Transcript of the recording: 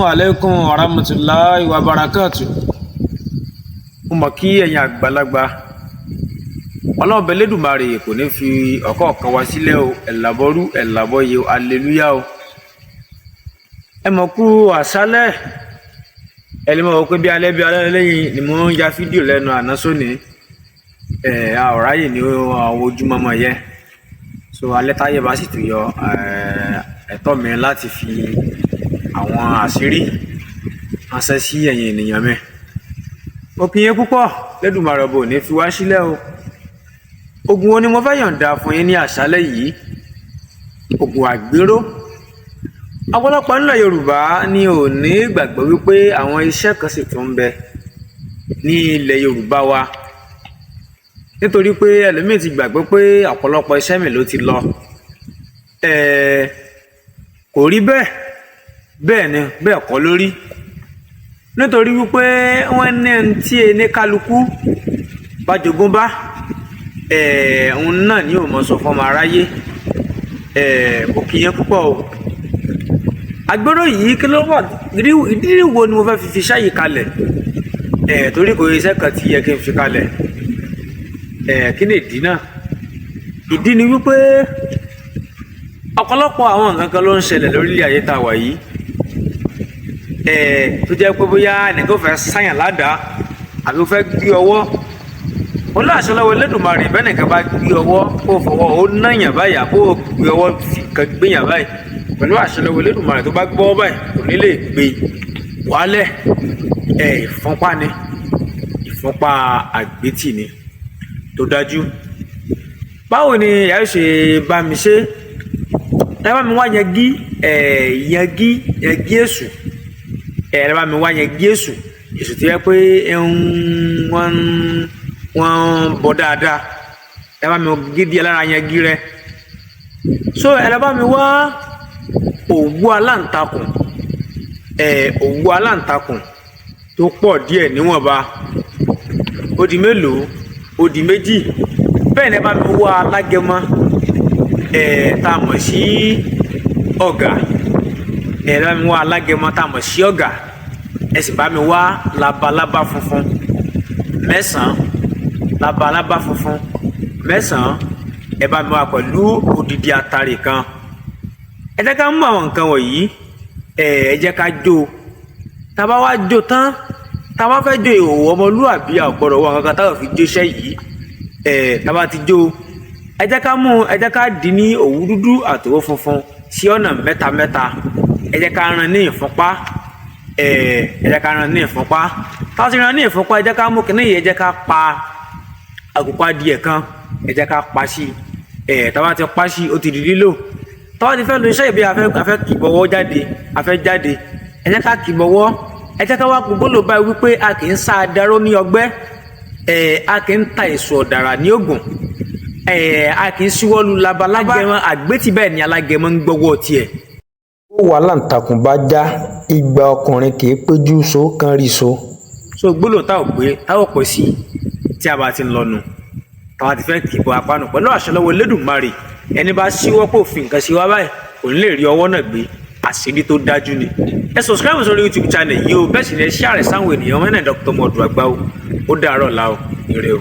Alaikum warahmatullahi wabarakatuh. Mo mọ̀ kí ẹ̀yin àgbàlagbà. Ọlọ́run Elédùmarè kò ní fi ọ̀kọ̀ọ̀kan wá sílẹ̀ o. Ẹ̀làbọ̀rú ẹ̀làbọ̀yè o, aleluya o. Ẹ mọ̀ kú àṣálẹ̀. Ẹni mọ̀ wò pé bí alẹ́ lẹ́yìn ni mo ń ya fídíò lẹ́nu àná sóní. Ẹ̀ a ò ráyè ní àwọn ojúmọmọ yẹn. So alẹ́ táyé bá sì tún yọ, ẹ̀tọ́ mi láti fi àwọn àṣírí ránṣẹ́ sí ẹ̀yin ènìyàn mi. Mo kí yín púpọ̀, Elédùmarè ọba ò ní fi wá sílẹ̀ o. Ògùn wo ni mo fẹ́ yọ̀ǹda fún yín ní àṣálẹ́ yìí? Ògùn àgbéró. Ọ̀pọ̀lọpọ̀ nílẹ̀ Yorùbá ni ò ní ìgbàgbọ́ wípé àwọn iṣẹ́ kan sì tún ń bẹ ní ilẹ̀ Yorùbá wa. Nítorí pé ẹlòmíì ti gbàgbé pé ọ̀pọ̀lọpọ̀ iṣẹ́ mi ló ti lọ. Kò rí bẹ́ẹ̀, bẹ́ẹ̀ ni bẹ́ẹ̀ kọ́ ló rí. Nítorí wípé wọ́n ní ẹni tí ẹni kálukú bá jogún bá, òun náà ni ò mọ̀ sọ fún ọmọ aráyé. Mo kí yín púpọ̀ o. Àgbéró yìí, kí ló wà? Ìdí wo ni mo fẹ́ fi iṣẹ́ yìí kalẹ̀? Torí kò iṣẹ́ kan tí yẹ kí n fi kalẹ̀. Kí ni ìdí náà? Ìdí ni wípé ọ̀pọ̀lọpọ̀ àwọn nǹkan kan ló ń ṣẹlẹ̀ lórílẹ̀ ayé tá a wà yìí. Tó jẹ́ pé bóyá ẹnìkan fẹ́ sáyàn ládàá àbí ó fẹ́ gbé ọwọ́. Ó láṣẹ lọ́wọ́ Elédùmarè, bẹ́ẹ̀ nìkan bá gbé ọwọ́ kó fọwọ́ ó náyàn báyìí, àbó gbé ọwọ́ fi nǹkan gbéyàn báyìí. Pẹ̀lú àṣẹ lọ́wọ́ Elédùmarè, tó bá gbọ́ báyìí, kò ní lè gbé wálẹ̀. Ìfúnpá ni, ìfúnpá àgbétì ni tó dájú. Báwo ni ìyá yóò ṣe bá mi ṣe? Ẹ bá mi wá yangi, yangi, yangi èṣù. Ẹ bá mi wá yangi èṣù, èṣù tó yẹ pé wọ́n ń bọ̀ dáadáa. Ẹ bá mi gé díẹ̀ lára yangi rẹ. So ẹ bá mi wá òwú aláǹtakùn, òwú aláǹtakùn tó pọ̀ díẹ̀ níwọ̀nba. Ó di mélòó? Ó di méjì. Bẹ́ẹ̀ ni ẹ bá mi wá alágẹmọ, tá a mọ̀ sí ọ̀gà. Ẹ bá mi wá alágẹmọ tá a mọ̀ sí ọ̀gà. Ẹ sì bá mi wá labalábá funfun 9, labalábá funfun 9. Ẹ bá mi wá pẹ̀lú odidi atare kan. Ẹ jẹ́ ká mú àwọn nǹkan wọ̀nyí, ẹ jẹ́ ká jó. Tá a bá wá jó tán, tá a bá fẹ́ jó, ìhòòhò ọmọlúàbí, a ò gbọ́dọ̀ wọ nǹkan kan táwọn fi jóṣẹ́ yìí. Tá a bá ti jó, ẹ jẹ́ ká mú, ẹ jẹ́ ká dì ní òwú dúdú àtòwó funfun sí ọ̀nà mẹ́ta mẹ́ta. Ẹ jẹ́ ká rán ní ìfúnpá. Ẹ jẹ́ ká rán ní ìfúnpá. Tá a ti rán ní ìfúnpá, ẹ jẹ́ ká mú kinní yìí, ẹ jẹ́ ká pa àkùkọ adìẹ kan, ẹ jẹ́ ká pa sí. Tá a bá ti pa sí, ó ti di lílò. Tá a bá ti fẹ́ lo iṣẹ́ ìbí, a fẹ́ kìbọ̀wọ́ jáde, a fẹ́ jáde, ẹ jẹ́ ká kìbọ̀wọ́. Ẹ jẹ́ ká wá gbogbo lò báyìí wípé a kì í sá adaró ní ọgbẹ́, a kì í ta èso ọ̀dàrà ní ògùn, a kì í síwọ́lu labalábá àgbétì. Bẹ́ẹ̀ ni alágẹmọ ń gbọ́wọ́ tiẹ̀. Ó wà láǹtakùn bá já igba ọkùnrin kì í péjú so kan rí so. So gbólóhùn táwọn pé táwọn pọ̀ sí tí a bá ti ń lọnu, táwa ti fẹ́ kìbọ̀ apánu, pẹ̀lú àṣẹ lọ́wọ́ Elédùmarè, ẹni bá síwọ́ pò fi nǹkan sí wá báyìí, kò ní lè rí ọwọ́ náà gbé. Àṣírí tó dájú ni. Ẹ subscribe sórí YouTube channel yìí o. Bẹ́ẹ̀ sì ni ẹ share rẹ̀ sáwọn ènìyàn. Wọn náà Dr. Modu Agbawo. Ó dàárọ̀ la o, ire o.